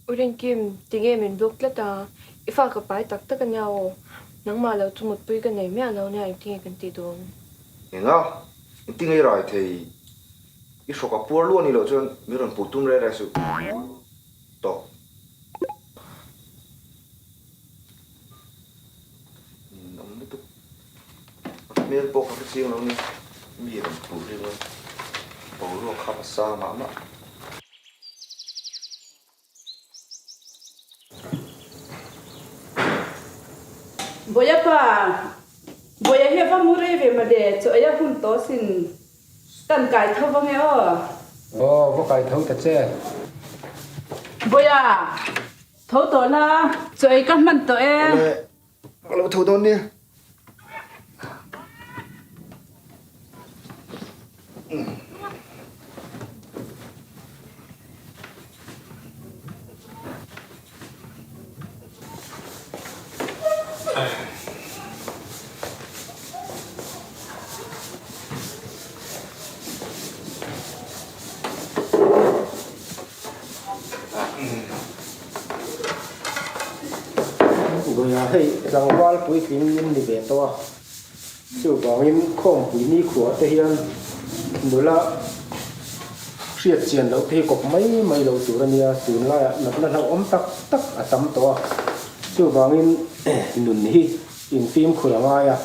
U Rinkim, tinge min block tlat a? I fa ka pai tak tak ania aw. Nangmah lo chu mutpui ka nei miah lo nia engtinge kan tih dawn? Enga? Engtinge i rai thei? I hrawk a puar luah ni loh chuan min rawn puh tum reh reh suh. Tawp. Min awm lutuk. A hmel pawh ka hre chiang lo ni. Mi rawn puh ring a, boruak kha a sa mah mah. Bawia pa, Bawia hi a va mu rei ve mawle, chaw ei a hun tawh sin. Kan kai tho vang e aw. Aw, va kai tho ta che. Bawia, tho tawh la, chaw ei ka hman tawh e. Awle, ka lo tho dawn nia. Vawiah hei tlangval puitling in ni ve tawh a, chuvangin khawmpui nikhua te hian nula hriat chian loh te hi kawp mai mai lo tur a nia, tunlaiah natna hlauhawm tak tak a tam tawh a, chuvangin nun hi infimkhur a ngai a.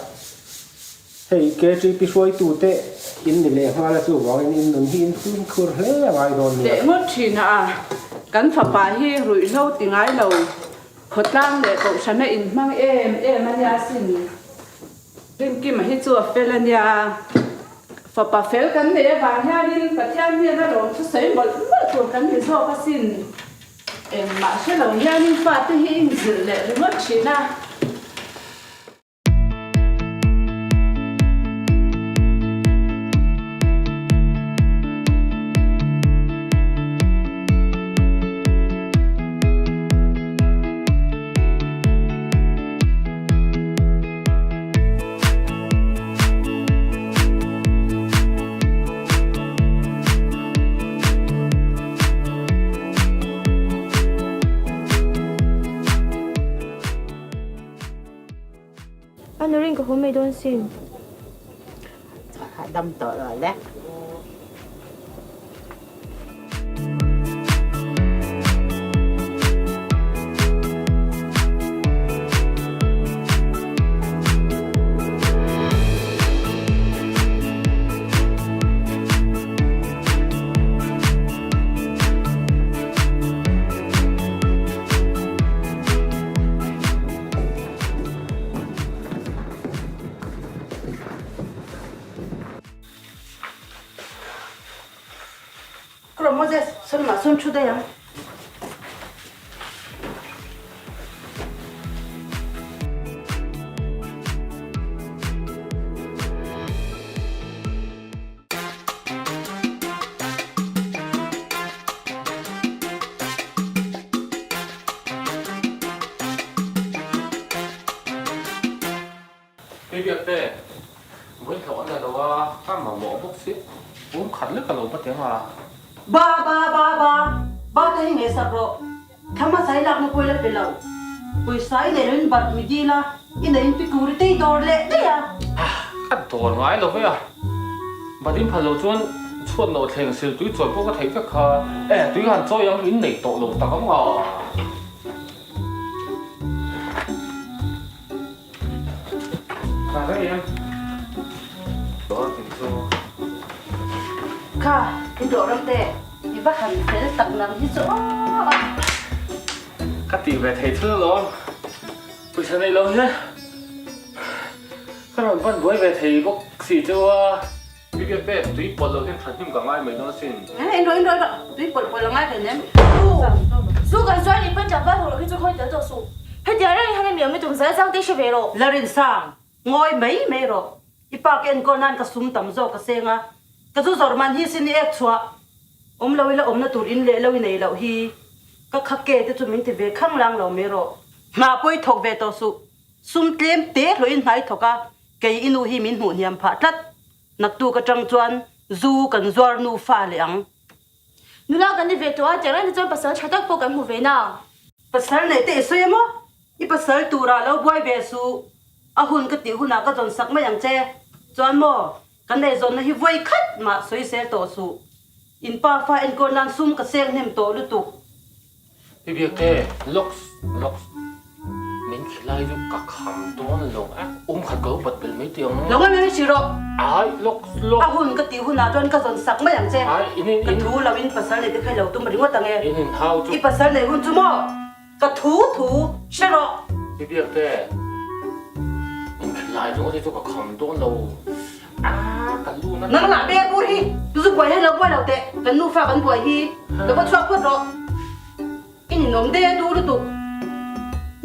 Hei KTP hruaitute in ni leh nghal a chuvangin in nun hi in fimkhur hle a ngai dawn nia. Leh ngawt thin a, kan fapa hi ruihhlo ti ngai lo, khawtlang leh kohhrana in hmang em em a nia sin. Rinkima hi chu a fel a nia, fapa fel kan nei avang hianin Pathian hian a lawm thusawi mawlh mawlh tur kan ni zawk asin. Engmah hre lo hianin fate hi inzilh leh ringawt thin a. A nurin ka haw mai dawn sin. Hahdam tawh rawh le. Kura Moses, sawn mah sawn thu daih ang. Hei biak te, vawi hlawh a la lo a, ka mamawh bawk si, um khat lek a lo va teng a. Ba ba ba ba ba te hi ngaihsak rawh, thla hmasa hi lakna pawh i la pe lo, pawisa i neih loin bat mi dil a, i neih in pikur i tei dawr leh daih a. Ka dawr ngai lo ve a, bat in phal lo chuan chhuat nawh thleng sil tui chawi pawh ka theih vek kha, e tui han chawi ang in nei tawh lo tak ang a. Kha, i dawh ram te, i va han fel tak nang hi chu aw. Ka tih ve thei thil alawm, pawisa neih lo hian ka rawn van buai ve thei bawk si chu a. Bibiak te, tui pawlh loh hian thahnem ka ngai mai dawn asin. In rawh, in rawh, in rawh, tui pawlh pawlh a ngai hle nem. Zu kan zuai nih pawn tlangval ho loh hi chu khawi tel tawh suh. Hetiang reng hian a mi awm i tum zel chang te hre ve rawh. La Rinsang, ngawi mai mai rawh. I pa ka enkawl nan ka sum tam zawk ka seng a, ka zu zawrh man hi sin i ek chhuah. Awm lo ila awmna tur in leh lo i nei loh hi. Ka khake te chu min ti ve khang lang lo mai rawh. Hna pawh i thawk ve tawh suh. Sum tlem te hlawhin hnai thawk a, Kei i nu hi min hmuh hniam phah tlat. Naktuk atang chuan zu kan zuar nu fa leh ang. Nula kan ni ve tawh a, tiang reng te chuan pasal tha tak pawh kan hmu ve na. Pasal neih te i sawi emaw? I pasal turah lo buai ve suh. A hun ka tih hunah ka zawn sak mai ang che. Chuan maw, kan eizawnna hi vawi khat mah sawi sel tawh suh. In pa fa enkawl nan sum ka seng hnem tawh lutuk. Pi Biakte, Lawks, lawks, min khilai chu ka kham dawn lo a, um khat ka lo bat belh mai tih ang. Lo ngawi mai si rawh. Ai, lawks, lawks. A hun ka tih hunah chuan ka zawn sak mai ang che. Ai, in in. Ka thu lo in pasal nei te kha i lo tum ringawt ang e. In in hau chu. I pasal nei hun chu maw? Ka thu thu hre rawh. Pi Biakte, min khilai ringawt hi chu ka kham dawn lo. A, ka lu na. Nang lah bel bur hi, zu buai hi lo buai lo teh, kan nufa kan buai hi, lo va chhuak phawt rawh. I ninawm de du lutuk,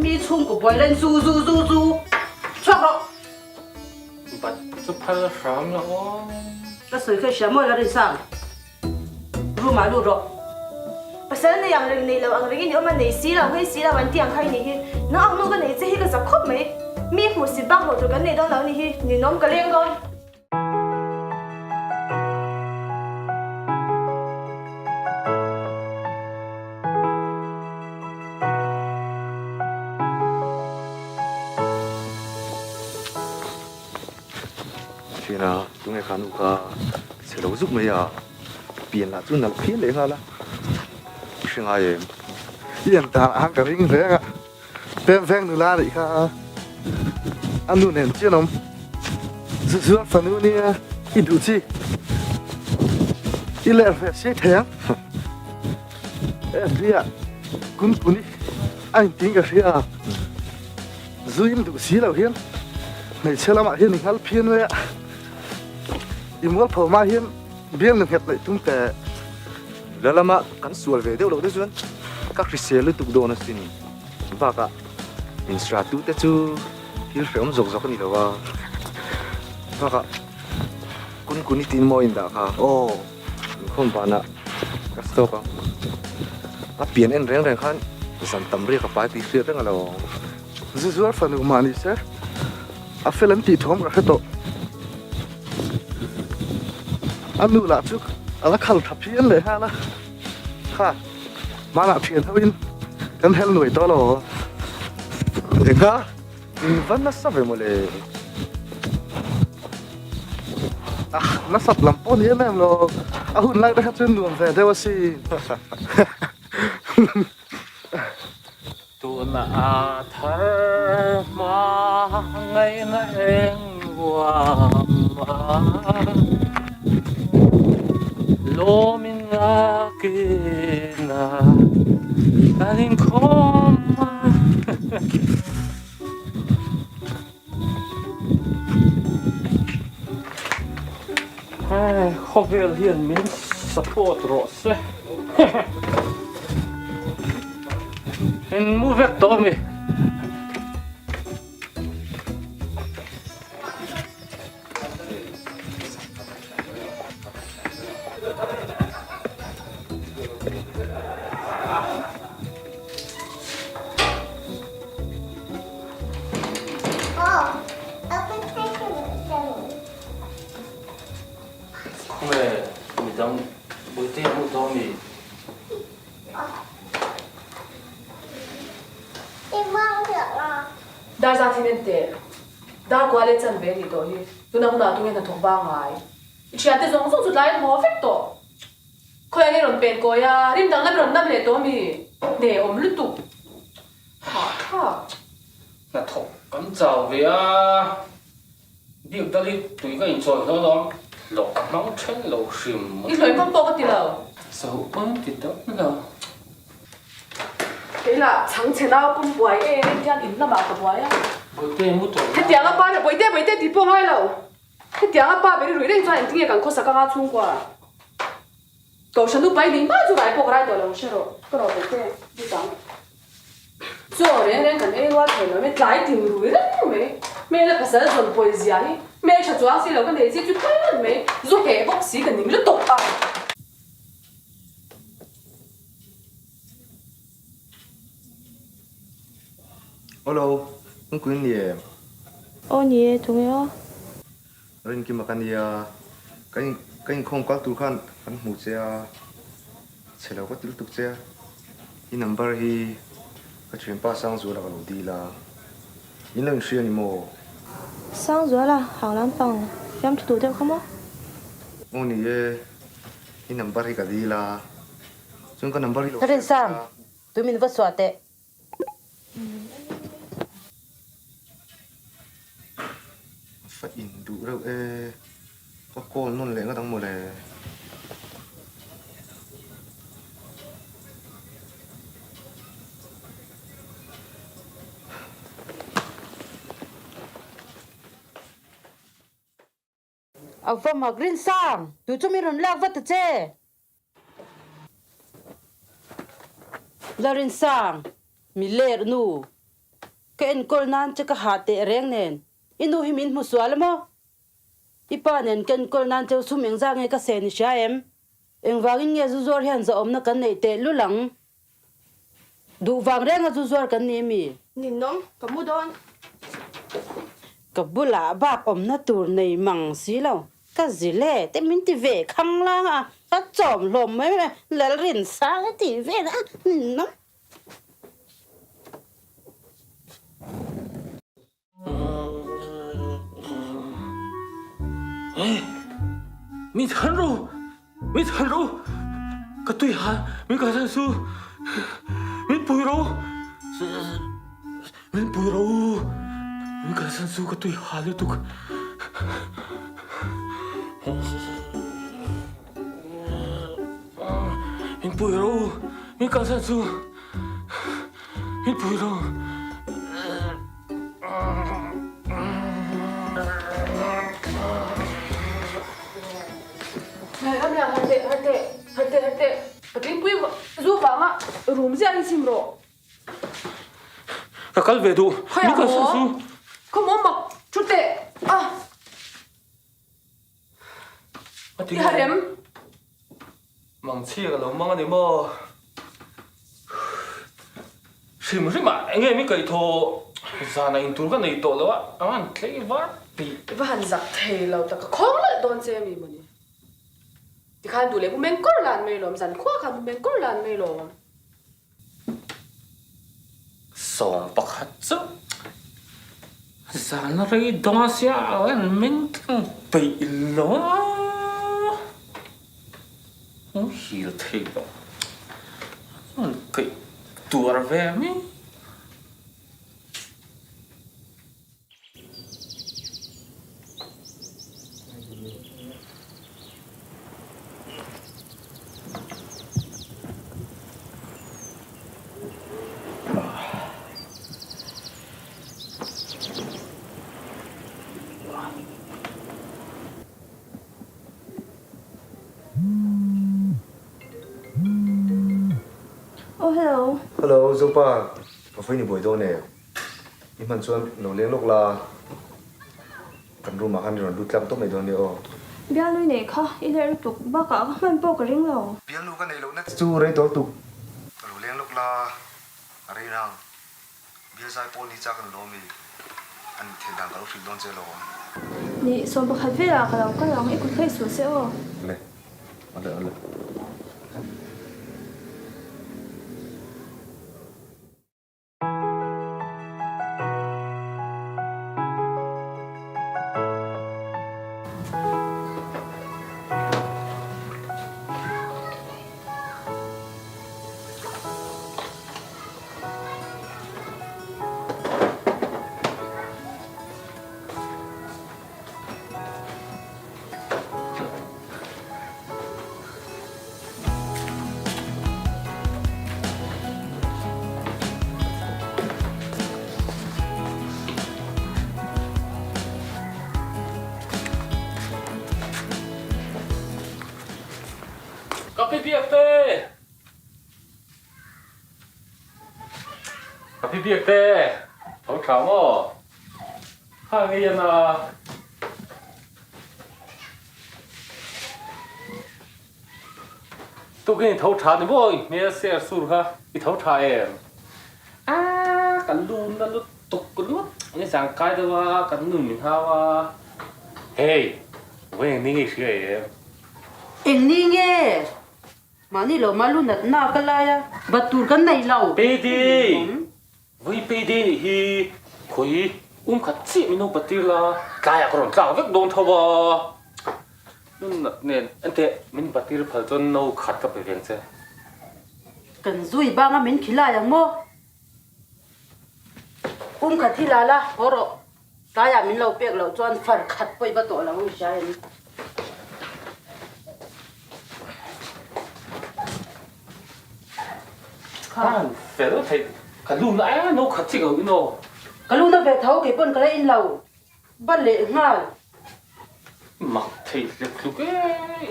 mi chhungkaw buai lain zu zu zu zu, chhuak rawh. Bat chu phal hram la aw. Ka sawi kha i hria maw la Rinsang? Room ah lut rawh. Pasal nei ang reng nei lo ang rengin i awm a, nei si lo, ngei si lo an ti ang kha i nih hi. Nang ang nu ka nei che hi ka zak khawp mai. Mi hmuh si bak loh tur kan nei dawn lo a nih hi, ninawm ka leng dawn. Thiana, tunge kha nu kha chhe lo zuk mai a, pian lah chu nalh phian leh nghal a, i hre ngai em? I en dan ang ka ring reng a, pem veng nula nih kha a nu nen chian awm, zu zuar fanu nia i duh chi, i ler ve siai thei ang, FB ah Kunkuni a inting ka hria a. Zu in duh si lo hian hmeichhe lamah hian i nghal phian mai a, i mualpho hma hian bial nu nghet laih tum teh. La lama kan sual ve deuh loh te chuan ka hrisel lutuk dawn asin. Bakah insra tu te chu thil hrehawm zawk zawk a ni lo a. Bakah kun kun i tin maw in dah kha. Aw, inkhawm vanah ka stop ang. A pian en reng reng khan zan tam riak a pai tih hriat reng a lo awm. Zu zuar fanu mah ni se a fel an tih thawm ka hre tawh. A nu lah chu a la khal tha phian leh nghal a, kha hmanah thian ho in kan hel nuai tawh lo. Engah in va nasa ve mawle. Ah, nasat lam pawh ni em em lo, a hun lai te kha chuan nuam ve deuh asin. Tuna a thar hma ngaihna eng huam a, lawmin lakin a kan inkhawm a. Khawvel hian min support rawh se. In mu vek tawh ami? Khawnge midang Bawihte a hmuh tawh ami? Dar zat hi nen teh. Dar kual leh chan ve anih tawh hi. Tuna hunah tunge hnathawk vang ngai. I thiante zawng zawng chu tlai an haw vek tawh. Khawiah nge rawn pen kawi a, rim dang lam i rawn nam leh tawh ami? Hne awm lutuk. Hah thlak. Hnathawk kan chau ve a, biak dal hi tui ka inchawi hlawh alawm. Hlawh ka hmang then lo hrim. I hlawih hmang pawh ka ti lo. Zo pawn ti deuh lo. Keilah chhangchhe nau pawm buai em em hian in lamah ka buai a. Bawihte mu tawh la. Hetiang a pa ber Bawihte Bawihte tih pawh ngai lo. Hetiang a pa ber i ruih reng chuan engtinge kan khawsak anga chhungkua. Kohhran upa i nih hma chu rai pawh ka rai tawh lo hre rawh. Ka rawh Bawihte lut ang. Chaw reng reng kan ei rual thei lo mai tlai tin rui reng mai. Hmel a pasal zawn pawi zia hi hmel tha chuang si lo ka nei chi chu phal vat mai. Zu heh bawk si ka ning lutuk a. Hello, Nungkuin ni em? Aw ni e, tunge aw? Rinkima ka nia, ka in ka inkhawm kal tur khan kan hmu che a. Chhe lo ka ti lutuk che a, i number hi ka thianpa Sangzuala ka lo dil a, in lo inhria ni maw? Sangzuala, hang lampang fiamthu duh deuh kha maw? Aw ni e, i number hi ka dil a, chuan ka number hi lo share Rinsang, la. tui min va chhuah teh. Fa in duh reuh e, ka call nawn leh ngawt ang mawle. A va mak Rinsang, tu chu min rawn lak vat ta che. La Rinsang, mi ler nu, ka enkawl nan che ka hah teh reng nen, i nu hi min hmu sual a maw? I pa nen ka enkawl nan cheu sum engzah nge ka sen i hria em? Engvangin nge zu zuar hian zahawmna kan neih teh lul ang? Duh vang renga zu zuar kan ni mi? Ninawm, ka mu dawn. Ka bulah bak awmna tur nei mang si lo. Ka zil e, te min ti ve khang lang a, ka chawm hlawm mai mai, Lalrin sang e ti vel a, ninawm. Min chhan ru! Min chhan ru! Ka tui hal, min kalsan su! Min pui ru! Min pui ru! Min kalsan su ka tui hal lutuk. Min pui ru! Min kalsan su! Min pui ru! Ka kal ve duh. Min kalsan su. Mangchhia ka lo mang a ni maw? Hrim hrim ah enge mi kaihthawh zan ah intur ka nei tawh lo a, a han tlei var tih. I va han zak thei lo tak, ka khawng leh dawn che a mi mawni. Tikhan duh leh mu meng kawr lan mai lawm, zan khua khan mu meng kawr lan mai lawm. 11 chu zan rei dawn sia a rawn meng tlang peih lo a, muhil thei lo a rawn kaih tuar ve mai. Oh hello. Hello Zopa, ka vawi ni buai dawn e. I hman chuan lo leng lawk la, kan room ah khan i rawn lut tlang tawp mai dawn nia aw. Bialnu i neih kha i ler lutuk bakah ka hman pawh ka ring lo. Bialnu ka neih lohna chu rei tawh lutuk. Lo leng lawk la, a rei rang. Bial zai pawl ni chak an lawm i, an theih dan ka lo hrilh dawn che alawm. Ni, 11 velah ka lo kal ang, i kut hlei suh se aw. Le, ale ale. Ka pi biak te! Ka pi biak te! Tho tha maw? Kha ngei a na. Tukin i tho tha ni maw i hmel ser sur kha i tho tha em? Aaa kan lu na lutuk ringawt ni zang kai deuh a kan nun min hau a hei vawi eng ni nge i hria em? Eng ni nge? Mahni lo mah lu nat nak a lai a, bat tur kan nei lo. Payday! Vui payday nih hi khawi um khat chiah min lo bat tir la, tlaiah ka rawn tlak vek dawn tho a. Lu nat nen enteh min bat tir phal chuan no khat ka pe veng che. Kan zui bang a min khilai ang maw? Um khat hi la la, haw rawh. Tlaiah min lo pek loh chuan far khat pawh i va tawh lo ang hria em? Khan fel theih ka lu na e no khat chik lo in aw. Ka lu na ve tho kei pawn ka la in lo va leh nghal. Mak thei hlek hluk e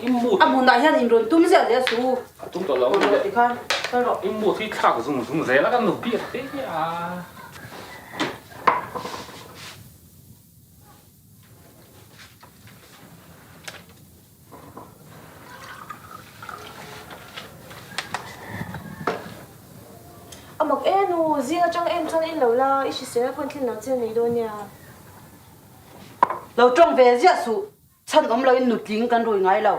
i mood. A hmunah hian in rawn tum ziah zel su. A tum tawh lo ang le. Tikhan kal rawh. I mood hi thlak zung zung zel a kan nu biak te hi a. A mak e nu, zing atang em chuan en lo la, i hrisel a pawn thlin lo che nei dawn nia. Lo tawng ve ziah suh, chhan awm loin nutling kan rui ngai lo.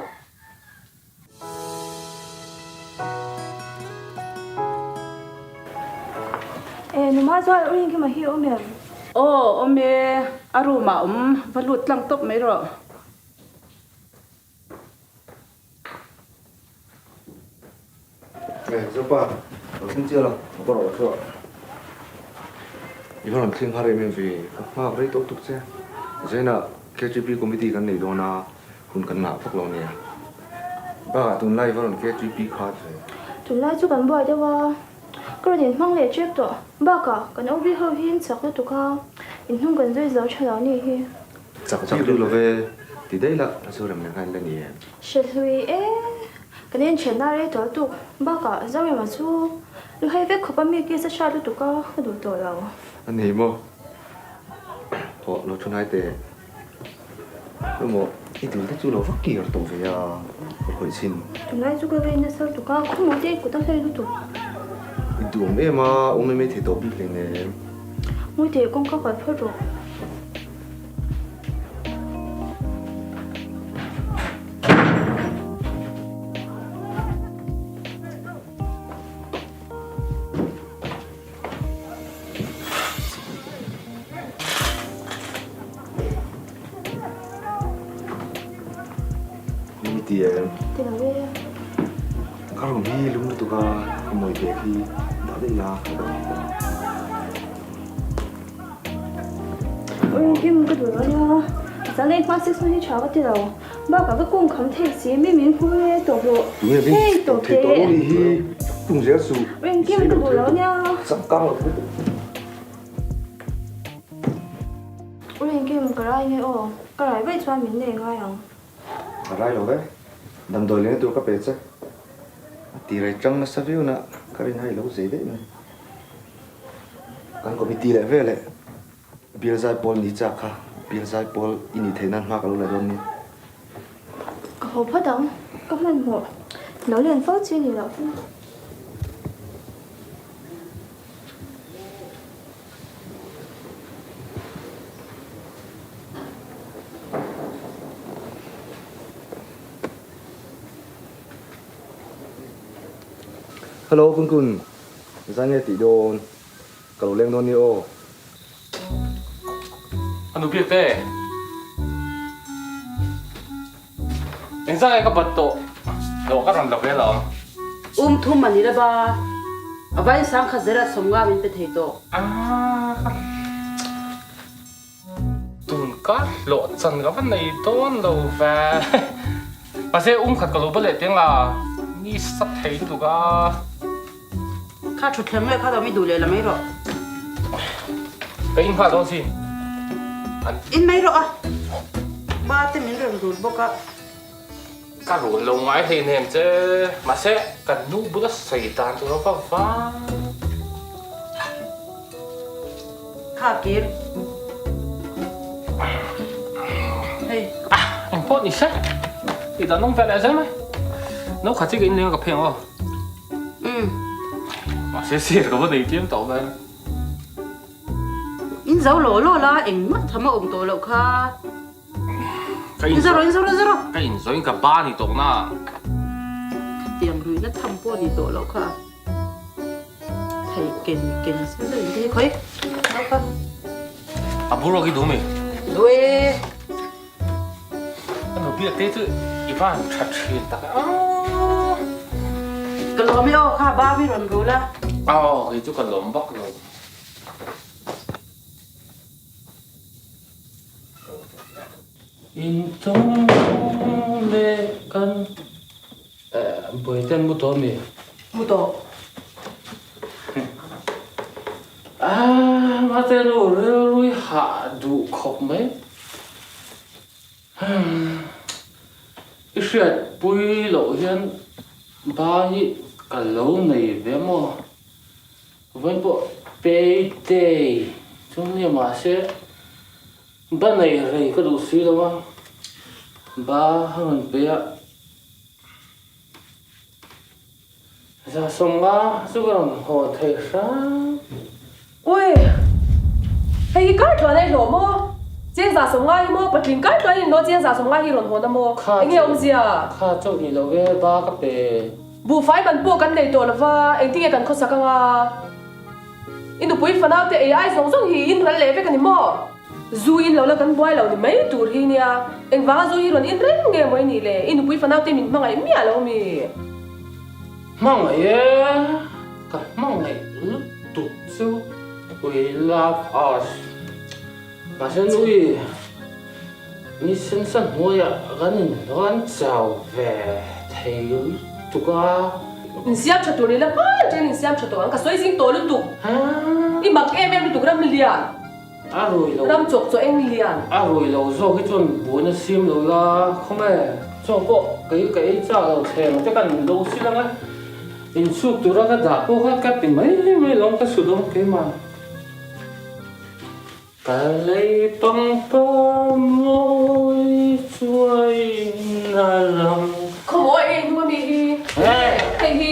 E, numa chuan u Rinkima hi a awm em? Aw, awm e, a room ah awm, va lut tlang tawp mai rawh. E, Zopa, lo thleng chiah la, ka pa rawh chu a. I va rawn thleng har em em ve, ka nghak rei tawh tuk che. Zainah KTP committee kan nei dawn a, hun kan ngah vak lo nia. Bakah tunlai i va rawn KTP khat ve. Tunlai chu kan buai deuh a, ka rawn inhmang leh tep tawh. Bakah kan OB ho hi in chak lutuk a, inhnung kan zui zo tha lo nih hi. Chak chak duh lo ve, ti daih la, a chu rem leh nghain la ni em? Hre hlui e, kan inthenna rei tawh lutuk. Bakah Zorema chu lu hei vek khawp a mi ki sa hriat lutuk a, ka duh tawh lo. A ni maw? Aw, lo thu hnai teh. Emaw, i dil te chu lo va kir tawh ve a, ka khawih chhin. Tunlai chu ka vei nasa lutuk a, khawmaw te i kut a hlei lutuk. I duhawm em a, awm em ei thei tawh bik hleinem. Ngawi teh, kawngka kalh phawt rawh. Mi ti em? Ti lo e. Ka room hi lung lutuk a, ka mawi bag hi dah daih la ka ti. Ring kim ka duh lo nia. Zan ei hma six hun hi tha ka ti lo. Bakah ka kung kham thei si mi min hmu nge tawp rawh. Hei tawp teh. Thei tawh lo ni hi tung zel suh. Ring kim ka duh lo nia. Changkang lo lutuk. Ring kim ka rai nge aw. Ka rai vaih chuan min nei ngai ang. A rai lo ve. Damdawi lehna tur ka pe che. A ti rei tang nasa viau na ka rin hai lo zei daih mai. Kan committee leh ve leh Bial Zaipawl ni chak kha Bial Zaipawl i nih theih nan hma ka lo la dawn nia. Ka haw phawt ang, ka hmanhmawh lo len fo chi ni loh hi. Hello Kun Kun, zai nge tih dawn? Ka lo leng dawn ni aw. A nu biak te. Engzah nge ka bat tawh lo ka rawn la ve lo. Um thum a ni la ba. A vain sang kha zera sawmnga min pe thei tawh. Tun ka hlawh chan ka va nei dawn lo ve. Mahse um khat ka lo ba leh teng a, mi sa thei lutuk a. Kha thutthleng leh kha lo mi duh leh la mai rawh. Ka in nghal dawn si. In mai rawh a. Pa te min rawn rul bawk a. Ka rawn lo ngai hleinem che. Mahse kan nu bula sawi dan tur a va vang. Kha kir. Hei. Ah, eng pawh ni se. I dan awm ve leh zel mai. No khat chi ka in leng a ka pheng aw. Umm. Mahse sir ka va nei tlem tawh ve. In zo law law la, engmah tham a awm tawh loh kha. Ka in zo rawh, in zo rawh, in zo rawh. Ka in zo in ka ba ni tawh na. Khatiang ruihna tham pawh a nih tawh loh kha. Thei ken ken se zeuh in te hi khawi no kha. A bur awk i duh mi? Duh e. Ka nu biak te chu i van tha thin tak e. Ka lawm e aw kha ba mi rawn rul a. Aw kei chu ka lawm vak lo. In chung leh kan buai ten mu tawh mi? Mu tawh. Ah, mate nu rilrui hah duh khawp mai. I hriatpui loh hian ba hi ka lo nei ve maw? Vawiin pawh payday chu nia mahse ba nei rei ka duh si lo a, ba a rawn pe a, 150 chu ka rawn haw thei hram. Ui! Hei hi kar tluan a i hlawh maw? Cheng 150 hi maw? Patling kar tluan in maw cheng 150 hi rawn hawn a maw? Enge awmzia? Kha chauh ni lo e, ba ka pe. Buhfai man pawh kan nei tawh lova, engtinge kan khawsak anga? I nupui fanau te ei ai zawng zawng hi in ral leh vek a ni maw? Zu in lo la kan buai lo ni mai tur hi nia, engvanga zu hi rawn in reng nge maw i nih le? I nupui fanau te min hmangaih miah lo mi? Hmangaih e, ka hmangaih lutuk chu we love us. Mahse nui ni sensa hnuaiah kan inhnuan chau ve thei lutuk a. Insiam tha tur ni la hman chen insiam tha tawh ang ka sawi zing tawh lutuk. I mak em em lutuk ram lian. A rui lo. Ram chawk chaw eng lian. A rui lo zawk hi chuan buaina siam lo la khawnge chaw pawh kei ka ei chak lo thleng te kan lo sil ang e. Insuk tura ka dah pawh kha ka ti mai mai lo ang ka su dawn keimah. Ka lei pangpar mawi chuai in a lang. Khaw maw enge hnung ami hi? Hei hi.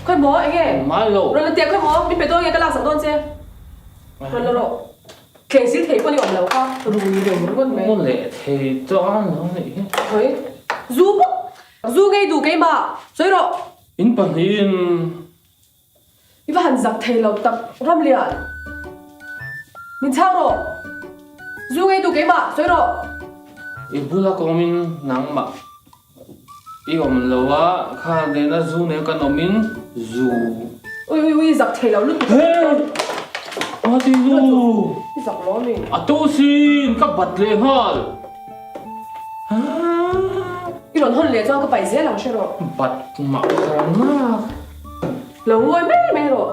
Khawi maw enge? Mai lo. Rawn la teh khawi maw? Min pe dawn nge ka laksak dawn che? Rawn la rawh. Thleng sil thei pawh ni awm lo kha. Rui reng ringawt mai. Mu leh thei chuan lo nih hi. Khawi? Zu bawk. Zu ngei duh keimah. Sawi rawh. In pahnihin. I va han zak thei lo tak Ramlian. Min chhang rawh. Zu ngei duh keimah, sawi rawh. I bula kawmin nangmah i awm lo a, kha nena zu nen kan awmin zu. Ui ui ui zak thei lo lutuk. He! A ti nu. I zak lo mi. A to sin ka bat leh nghal. I rawn hawn leh chuan ka paih zel ang hre rawh. Bat mah kha nak. Lo ngawi mai mai rawh.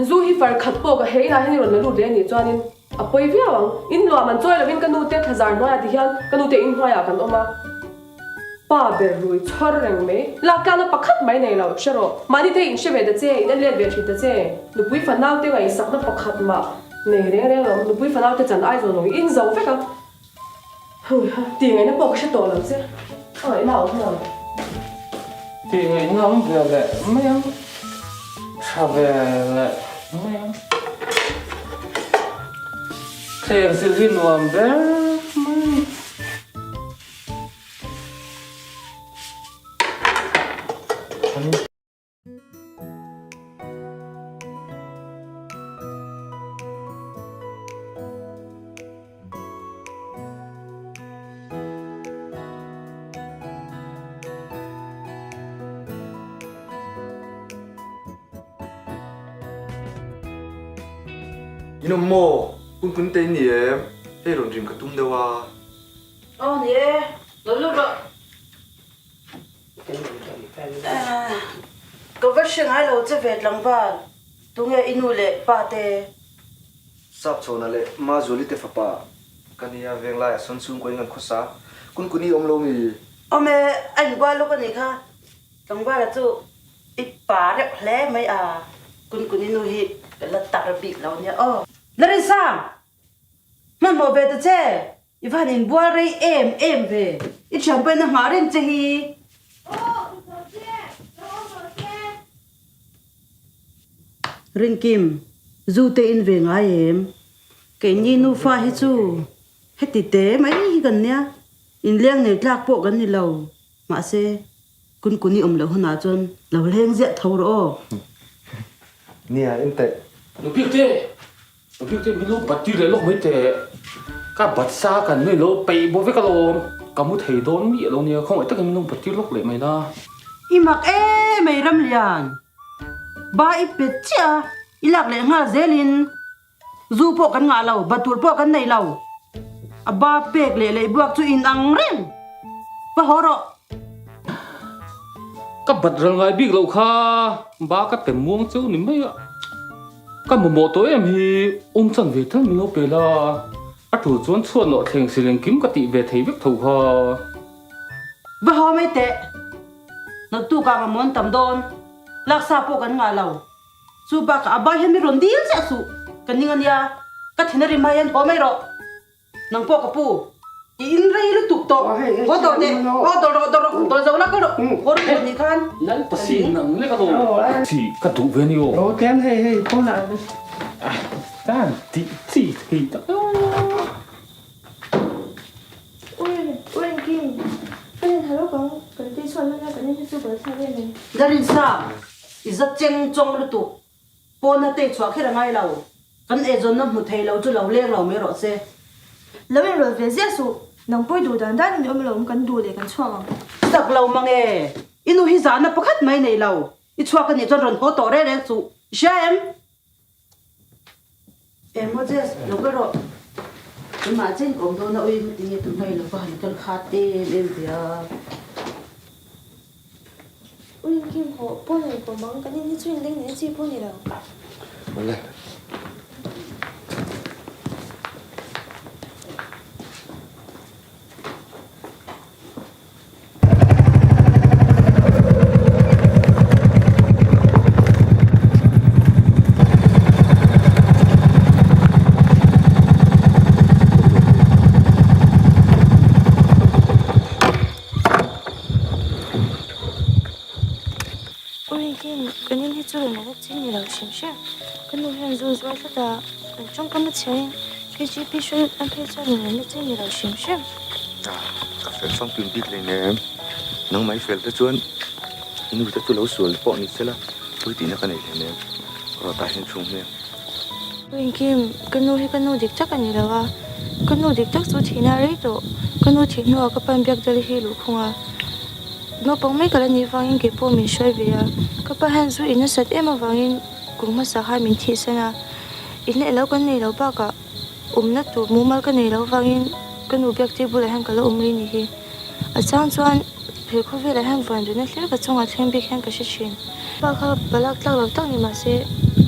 Zu hi far khat pawh ka hei inah hian i rawn la lut leh a nih chuanin a pawi viau ang. In luah man chawi lovin ka nu te thlazar hnuaiah ti hian ka nu te in hnuaiah kan awm a. Pa ber rui chhawr reng mai. Laktlana pakhat mai nei lo hre rawh. Mahni te in hre ve ta che, in en let ve thin ta che. Nupui fanau te ngaihsakna pakhat mah nei reng reng lo. Nupui fanau te chan ai zawn lo in zo vek a. Hui ha, tih ngaihna pawh ka hre tawh lo che. A ngaihna a awm lo. Tih ngaihna awm ve leh mai ang. Tha ve leh mai ang. Thleng sil hi nuam ber mai. In awm maw? Kun kun te in ni em? Hei rawn rim ka tum deuh a. Aw ni e, lo lut rawh. Ka va hre ngai lo che ve tlangval, tunge i nu leh pa te? Sap chhawna leh Mazuali te fapa ka nia, venglaiah sawn chhungkaw in kan khawsa, kun kuni awm lo mi? Awm e, a inbual lawk a nih kha, tlangvala chu i pa reuh hle mai a, kun kuni nu hi ka la tar bik lo nia aw. Larinsang! Hmanhmawh ve ta che! I va han inbual rei em em ve, i thianpain a nghah reng che hi. Aw, ka zo che, lo awm rawh se. Rinkim, zu te in ve ngai em? Keini nufa hi chu heti te mai hi kan nia, inleng nei tlak pawh kan ni lo, mahse. Kunkun i awm loh hunah chuan lo hleng ziah tho rawh aw. Nia, en teh. Nupiakte, Nupiakte min lo bat tir leh lawk mai teh. Ka bat sa kan nui lo peih bawk vek alawm. Ka mu thei dawn miah lo nia, khawngaih takin min lo bat tir lawk leh mai la. I mak em mai Ramlian. Ba i pet chiah a, i lak leh nghal zelin Zu pawh kan ngah lo, batur pawh kan nei lo. A ba pek leh leihbuak chu in ang reng. Va haw rawh. Ka bat ral ngai bik loh kha, ba ka pe muang cheu ni mai a. Ka mamawh tawh em hi, awm chan ve tal min lo pe la. A tul chuan chhuat nawh thleng si lengkim ka tih ve thei vek tho kha. Va haw mai teh. Naktukah mamawh an tam dawn. Laksa pawh kan ngah lo. Chu bakah a bai hian mi rawn dil chiah suh, ka ning a nia, ka thin a rim hai hian haw mai rawh. Nang pawh ka pu, i in rei lutuk tawh, haw tawh teh, haw dawr rawh, dawr rawh, dawr zo la kal rawh, haw rawh rawh nih khan. Lal pasi nang lek a lo. Chi ka duh ve ni aw. Aw tlem hei hei pawnah. Tan tih chi thei tak e aw. Urin, Urin Kim, ka rin ha lawk ang, kan tei chhuat lana kan in hi chu bal thlak em em. Larinsa, I za cheng chawng lutuk, pawna tei chhuah kher a ngai lo, kan eizawnna hmu thei lo chu lo leng lo mai rawh se. Lo inrawlh ve ziah suh, nang pawh i duh dan dan in awm lo kan duh leh kan chhuak ang. Zak lo mang e, i nu hi zahna pakhat mai nei lo, i chhuak a nih chuan rawn haw tawh reng reng suh, i hria em? E Moses, lo kal rawh. Keimah chen ka awm dawn a, ui tinge tun hma i lo va han kal khat em em ve a. Ui Kim haw pawh nei kawm ang, kan in hi chu inleng nei chi pawh ni lo. Awle. Urikin kan in hi chu rawn la chi ni lo hrim hrim. Ka nu hian zu zuar tlat a, kan tawngkam a chhiain KGP hruai an phei chuan rawn la chi ni lo hrim hrim. Ka fel famkim bik hlei nen nangmah i fel te chuan i nu te chu lo sual pawh ni sela pawi tihna ka nei hlei nen rawh tah hian chhung hmel. Rinkim, ka nu hi ka nu dik tak a ni lo a, ka nu dik tak chu thihna a rei tawh, ka nu thih hnuah ka pan biak dal hi luhkhung a, naupang mai ka la nih vangin kei pawh min hruai ve a, ka pa hian zu in nasat em avangin kum hmasa khan min thihsan a, in leh lo kan nei lo bakah. Awmna tur mumal ka nei loh vangin ka nu biaktir bulah hian ka la awm rih ni hi. A chang chuan he khawvelah hian vanduhna hlir ka chungah thleng bik hian ka hre thin. Pa kha palak tlak lo tak ni mah se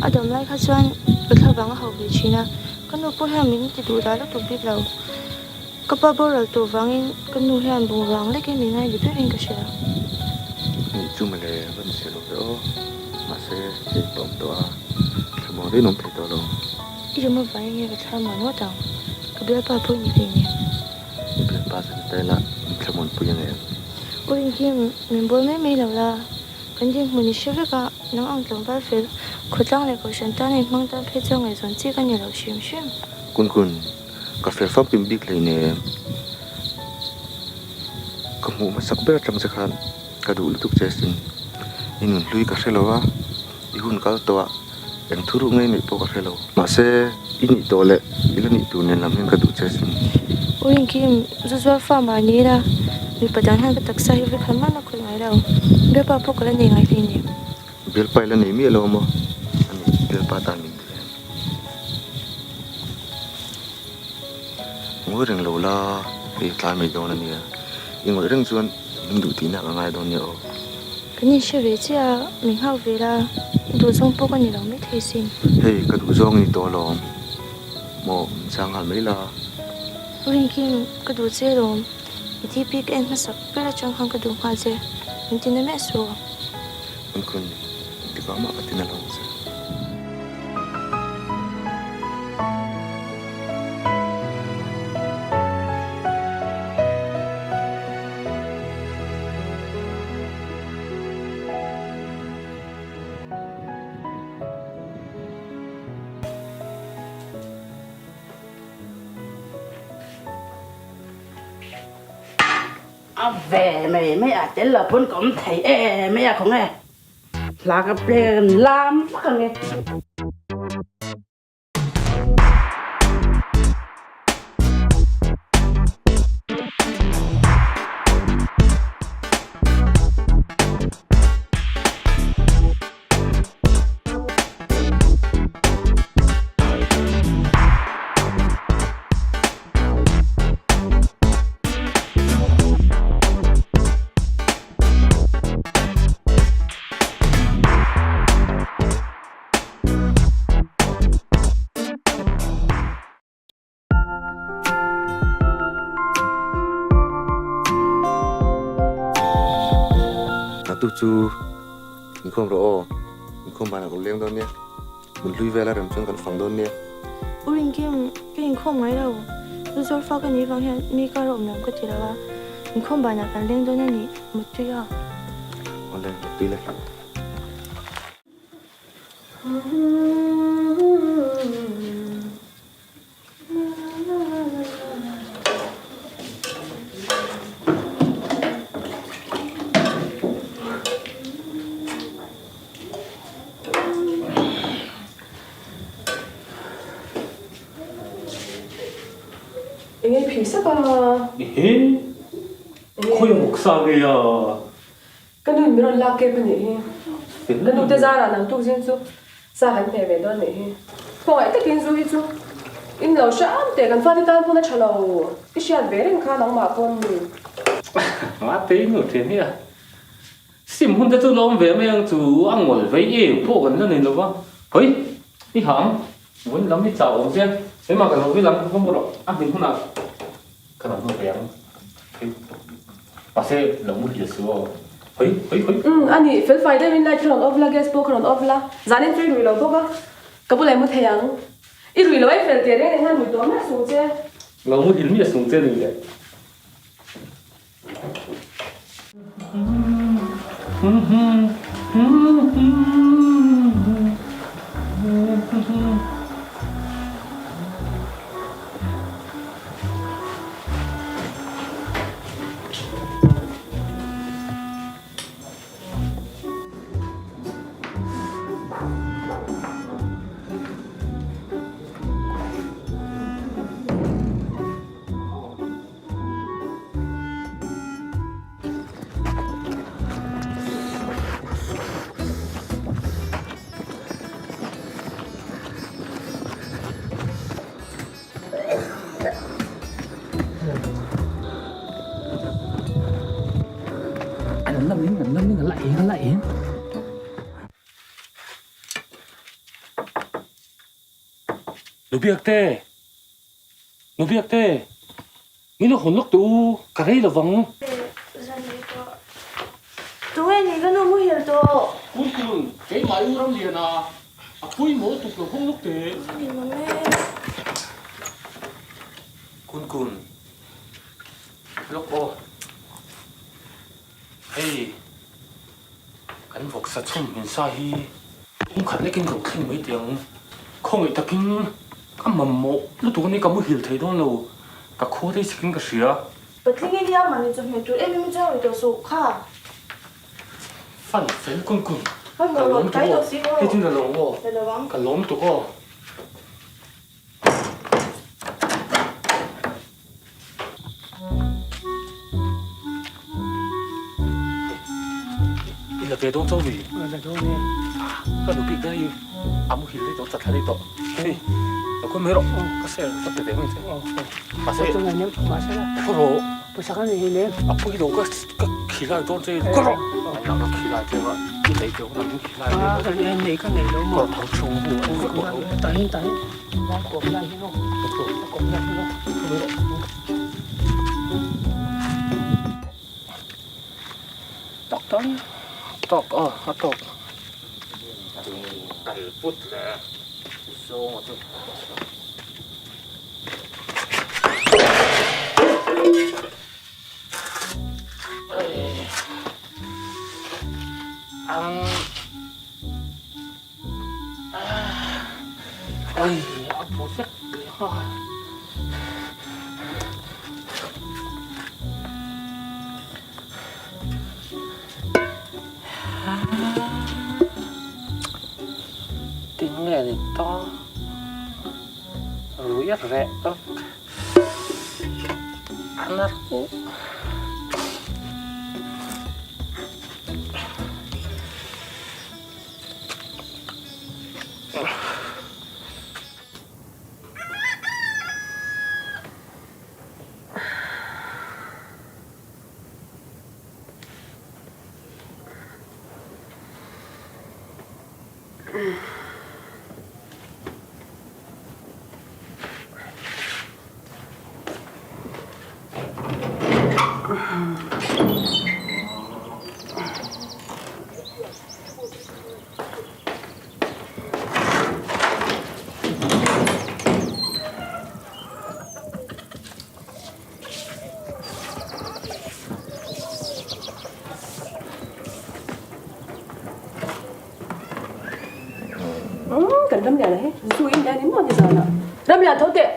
a dam lai kha chuan ka thla vang a hauh ve thin a, ka nu pawh hian min ti duh dah lutuk bik lo. Ka pa boral tawh vangin ka nu hian bungrua ang lekin min ngaihlu berin ka hria. Nih chu mawle va ni se lo ve aw. Mahse hei ka awm tawh a, thlamuang daih in awm thei tawh lo. I rum avangin nge ka thla muan ngawt ang? Ka bialpa pawh i ni hlei nen. I bialpa chu ni ta ila min thla muanpui ang em? U Rinkim, min bawl mai mai lo la. Kan dinhmun i hre vek a, nang ang tlangval fel, khawtlang leh kohhran tan a inhmang tan phei chuan ngaihzawn chi ka ni lo hrim hrim. Kun kun, ka fel famkim bik hlei nen. Ka hmuh hmasak ber atang che khan ka duh lutuk che asin. I nunhlui ka hre lo a. I hun kal tawh a, eng thu ruh ngei neih pawh ka hre lo. Mahse, i nih tawh leh i la nih tur nen lam hian ka duh che sin. U Rinkim, zu zuar fa mah ni ila, mipa dang hian ka taksa hi vekhan man a khawih ngai lo. Bialpa pawh ka la nei ngai hlei nen. Bialpa i la nei miah lo maw? A ni, bialpa tan min duh em? Ngawi reng lo la, hei tlai mai dawn a nia. I ngawih reng chuan min duh tihna ka ngai dawn nia aw. Kan inhre ve chiah a, min nghak ve la, i duh zawng pawh ka ni lo mai thei sin. Hei, ka duh zawng i ni tawh alawm. Maw, min chang nghal mai la. Rinkim, ka duh che alawm. I DP ka en hmasak ber atang khan ka duh nghal che. Min ti na miah suh. Enkawn, engtikah mah ka ti na lo ang che. A ve mai mai a tel lo pawn ka awm thei em mai a khawnge hla ka pen lam vak ange. Naktuk chu inkhawm rawh aw, inkhawm banah ka lo leng dawn nia, hmun hlui vela rem chuan kan fang dawn nia. U Rinkim, ka inkhawm ngai lo, zu zawr fa ka nih vang hian mi kar a awm lo ka ti lo a, inkhawm banah kan leng dawn a nih, muttui a. Awle, muttui le. Enge phih sap a? Ehe, khawi a vawk sa nge a? Ka nu in min rawn lak kep a nih hi. Ka nu te zarah nang tuk zing chu sa kan hmeh ve dawn a nih hi. Khawngaih takin zu hi chu in lo hram teh kan fate tan pawn a tha lo. I hriat ve reng kha nangmah pawn mi. Mahte i nu thian hi a sim hun te chu la awm ve mai ang chu a ngawl vei em pawh kan la nei lo va. Hawi i hah ang vawiin lam i chau awm sia keimah ka lo vil ang va mu rawh a hmin hunah Ka lo hmu ve ang. Hei. Mahse lo mu hil su aw. Hoi hoi hoi. Umm a ni, fel fai deuhin light kha rawn off la, gas pawh kha rawn off la, zanin chu i rui lo bawk a, ka bulah i mu thei ang. I rui lo e fel teh reng reng hian rui tawh miah sung che. Lo mu hil miah sung che ni le. An lam in an lam in a la eng a la eng. Nubiakte! Nubiakte! Min lo hawn lawk teh u, ka rei lo vang. Tunge ni ka nu muhil tawh? Kun kun, keimah i u Ramliana, a pawimawh tuk lo hawng lawk teh. Ni mawm e. Kun kun, lawk aw. Hei, kan vawksa chhun hmin sa hi kum khat lekin ka thleng mai teh ang. Khawngaih takin ka mamawh lutuk a ni, ka muhil thei dawn lo, ka khua rei sakin ka hria. Patling i nia mahni chawhmeh tur em em i chuang rih tawh suh kha. Fan fel kun kun, ka lawm tuk aw, hei chu na lawm aw, ka lawm tuk aw. I la ve dawn chauh mi? La dawn e. Ka nupi te hi a muhil rei tawh, chatthla rei tawh. Hei, lo khawi mai rawh, ka share ka pe ve mai che. Mahse, ka rawh. Pawisa ka nei hleinem. A pawi lo, ka khilai dawn che, ka rawh. Ka khilai che a, i nei teuh hunah min khilai ve mai. A nei ka nei lo maw? Ka thang chhung hu a ni vek tawh lo. Tahin, tahin. Kawm lai hi maw? Kawm lai hi maw? Tawk tawk. Tawk aw, a tawk. Kal put le zawng a chu. Ang. Oi, a phu vek leh nghal. Nge ni ta? Rui a reh vek. A na reuh. Kan Ramliana hi zu in leh ni maw nizana Ramlian tho teh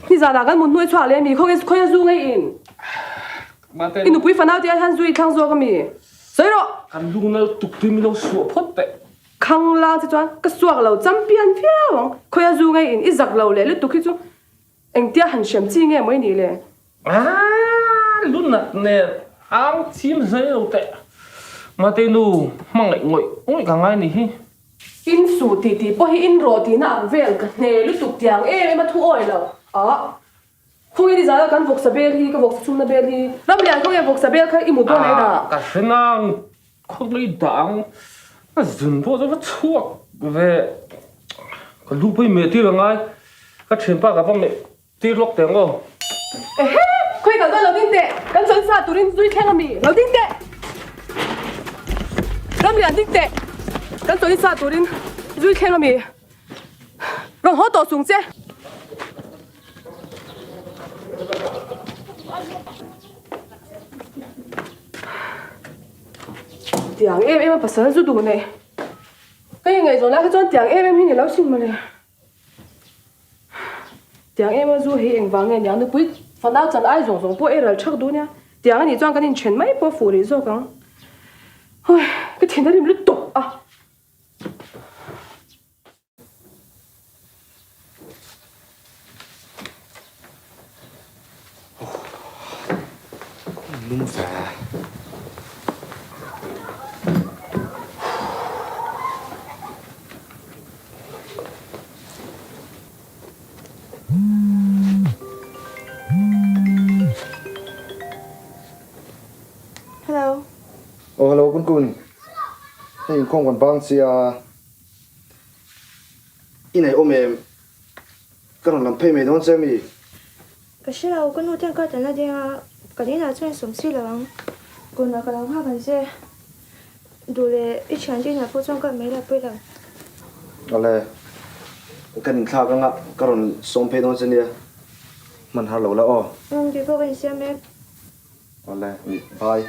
nizana kan mut hnuai chhuak leh a mi khawnge khawi a zu ngei in i nupui fanau te ah hian zu i thlang zawk a mi sawi rawh kan lu nal tuk tui min lo suah phawt teh khang lang che chuan ka suak lo champion viau ang khawi a zu ngei in i zak lo leh lutuk hi chu Engtia han hrem chi nge maw i nih le? Aaa lunat nen ang chim hle lo teh. Mate nu hmangaih ngawih ngawih ka ngai ni hi. In suh tih tih pawh hi in rawh tihna ang vel ka hne lutuk tiang em em a thu awi lo. Ah. Khawnge ni zana kan vawksa bel hi ka vawksa chhumna bel hi. Ramlian khawnge vawksa bel kha i mut dawn ai dah. Ah ka hre nang khawnge i dah ang. A zun pawh chu va chhuak ve. Ka lu pawh i meh tir angai. Ka thianpa ka va meh tir lawk teh ang aw. Ehe! Khawi kal dawn lo ding teh! Kan chawn sa turin zui thleng a mi? Lo ding teh! Ramlian ding teh! Kan chawn sa turin zui thleng a mi? Rawn haw tawh chung che! Tiang em em a pasal zu duh nei. Ka ingaihzawn lai kha chuan tiang em em hi ni lo sin mawle. Tiang em a zu hei engvang nge niang nupui fanau chan ai zawng zawng pawh ei ral thak duh nia. Tiang anih chuan kan inthen mai pawh fuh rih zawk ang. Hoi, ka thin a rim lutuk a. Lum ve. Hello. Oh hello Kun Kun. Hei inkhawm kan bang chia. I nei awm em? Ka rawn lam phei mai dawn che mi? Ka hre lo, ka nu ten ka tan a deng a, ka inah chuan sawm si lo ang. Kunah ka lo nghak ang che. Duh leh i thiante inah pawh chuan kal mai la pawi lo. Awle, kan inthlak anga ka rawn sawm phei dawn che nia, hman har lo la aw. Umm, kei pawh ka insiam e. Awle, bye.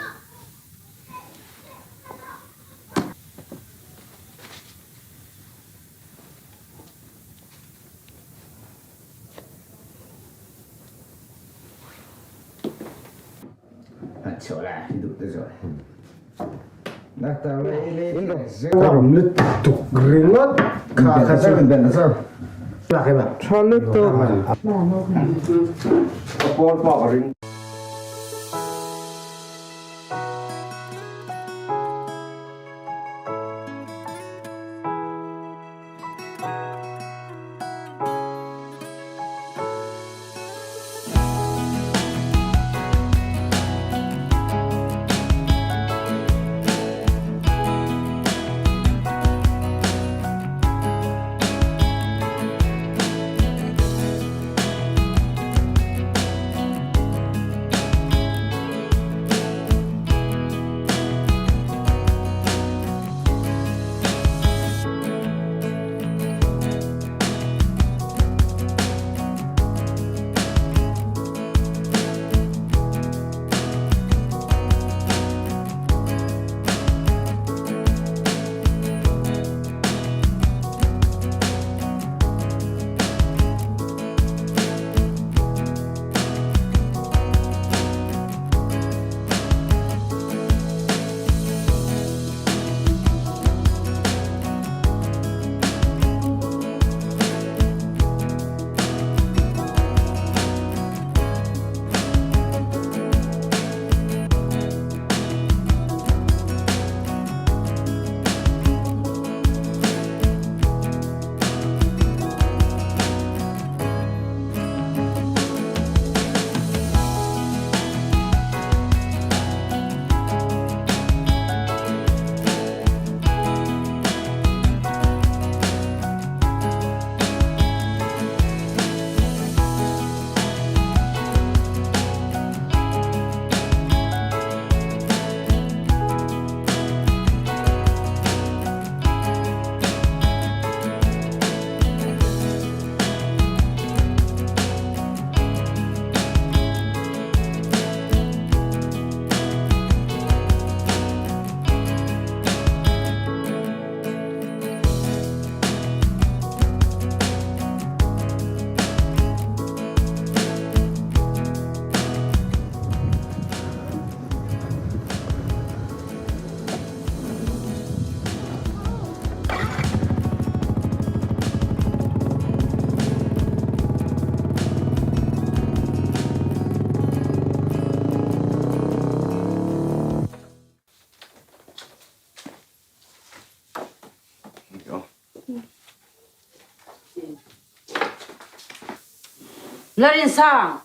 Larinsang,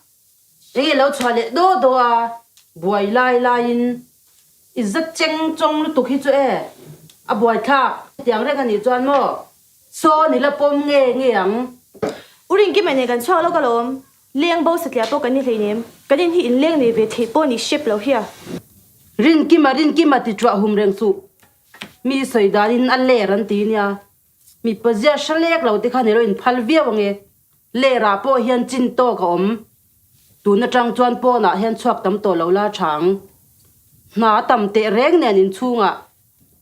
enge lo chhuah leh daw daw a, buai lai laiin i za cheng chawng lutuk hi chu e, a buaithlak tiang reng a nih chuan maw sawn i la pawm nge nge ang. U Rinkima nen kan chhuak lawk alawm, leng bo satliah pawh kan ni hleinem, kan in hi inleng nei ve theih pawh ni hrep lo hi a. Rinkima Rinkima ti chuah hum reng suh, mi sawi danin a ler an ti nia, Mipa zia hre lek lo te khan i lo inphal viau ange. Lerah pawh hian chin tawk a awm. Tun atang chuan pawnah hian chhuak tam tawh lo la tha ang. Hna a tam teh reng nen inchhungah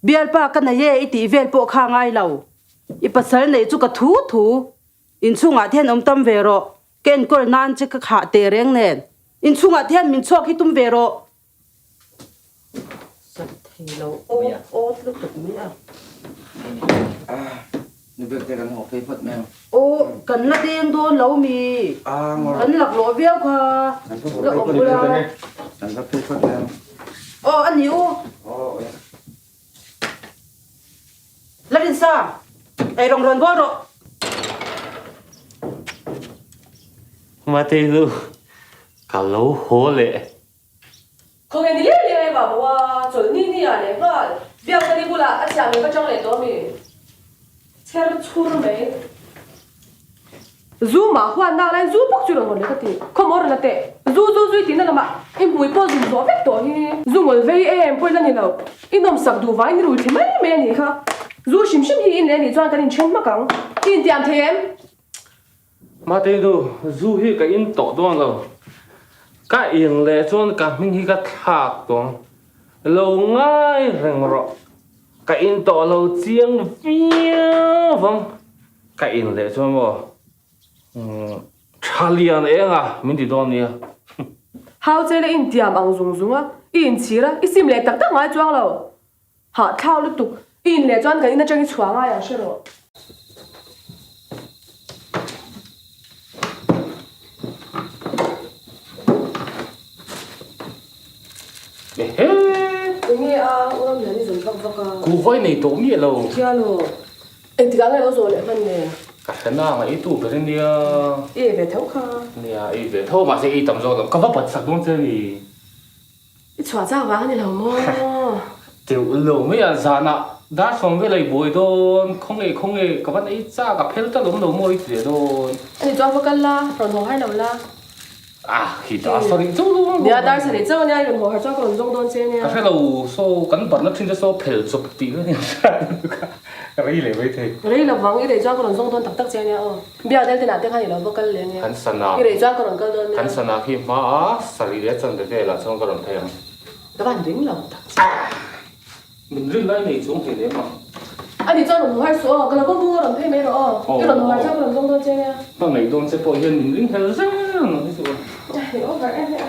bialpa ka nei e i tih vel pawh kha ngai lo. I pasal neih chu ka thu thu. Inchhungah te hian awm tam ve rawh. Ka enkawl nan che ka khah teh reng nen. Inchhungah te hian min chhuak hi tum ve rawh. Sat thei lo awt awt lutuk mai a. Nu bek te kan haw phei phawt mai ang. Aw kan la deng dawn lo mi. Kan laklawh viau kha. La awm bula. Kan la phei phawt mai ang. Aw a ni u. La rinsa ei rawng rawn bawl rawh. Mate nu ka lo haw leh. Khawnge ni leh leh ai vah bo a, chawlh ni ni ah leh nghal. Biak ka ni bulah a chhiah ngei ka chang leh tawh ami? Chher chhur mai. Zu mah huan nak lai zu bawk chu rawn hawn leh ka ti. Khawmaw rawn la teh. Zu zu zui tihna lamah i hmui pawh zun zawh vek tawh hi. Zu ngawl vei em pawh ila ni lo. I nawmsak duh vangin i rui thli mai mai a nih kha. Zu hrim hrim hi i in leh a nih chuan kan inthen hmak ang. I intiam thei em? Mate nu, zu hi ka in tawh dawn lo. Ka in leh chuan ka hming hi ka thlak tawh ang. Lo ngai reng rawh. Ka in tawh lo chiang viau vang. Ka in leh chuan maw tha lian eng a min ti dawn nia. Hau che la intiam ang zung zung a, i inchhir a, i sim leh tak tak ngai chuang lo. Hah thlau lutuk, i in leh chuan kan in atang i chhuah ngai ang hre rawh. Ehe! Enge a, u Ramlian i zawn vak vak a. Ku vawi nei tawh miah lo. Kia lo. Engtikah nge lo zawh leh hman nen? Ka hre na ang, ei tu ber ania. I ei ve tho kha. Nia, ei ve tho mahse ei tam zawk lo. Ka va bat sak dawn che ni. I chhuah chak vang a ni lo maw? Teuh lo mai a, zanah dar sawm vel a i buai dawn, khawnge khawnge ka van ei chak a phel tal awm lo maw i ti leh dawn. Ani chuan va kal la, rawn haw har lo la. Ah, khi dar sarih chauh lo ang. Nia, dar sarih chauh ania, i rawn haw har chuan ka rawn zawng dawn che ania. Ka hre lo, saw kan barna thin te saw phel chawp tih ka ni ka rei leh mai thei. Rei lo vang, i rei chuan ka rawn zawng dawn tak tak che ania aw. Biak del tenah te khan i lo va kal leh ania. Kan sana. I rei chuan ka rawn kal dawn nia. Kan sana khi hma a sarih leh chanve velah chuan ka rawn phei ang. Ka van ring lo tak che. Min rin lai nei chung thei lem ang. Ani chuan rawn hmu har suh aw, ka lo va bung a rawn phei mai rawh aw. I rawn hmu har chuan ka rawn zawng dawn che nia. Ka ngaih dawn che pawh hian min ring hel zel ang hi chu. Ni over em em.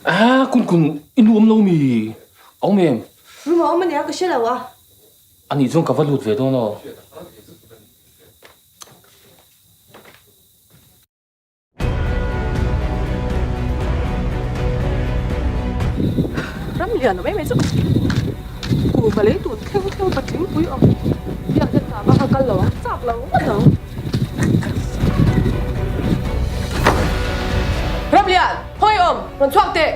Ah, kun kun i nuam lo mi? Awm em? Room a awm ania ka hre lo a. Anih chuan ka va lut ve dawn aw. Ram lian awm em em chu kuhva lei tur thleng thleng patling pui awm biak hian tah bak a kal lo ang chak lo ngawt ang. Ram lian hawi awm rawn chhuak teh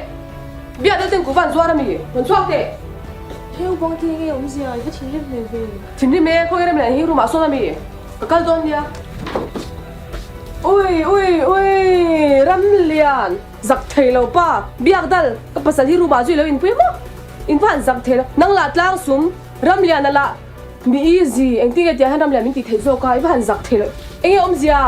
biak deuh ten kuhva an zuar ami rawn chhuak teh. Heu bawng te nge awmzia i va thinrim hmel ve. Thinrim e khawi ram lian hi room ah sawn ami ka kal dawn nia. Ui ui ui Ramlian zak thei lo pa biak dal ka pasal hi room ah zui lo inpui maw in va han zak thei lo nang lah tlang sum Ramlian a lah mi easy engtin nge tiang hian Ramlian min tih theih zawk a i va han zak thei lo enge awmzia.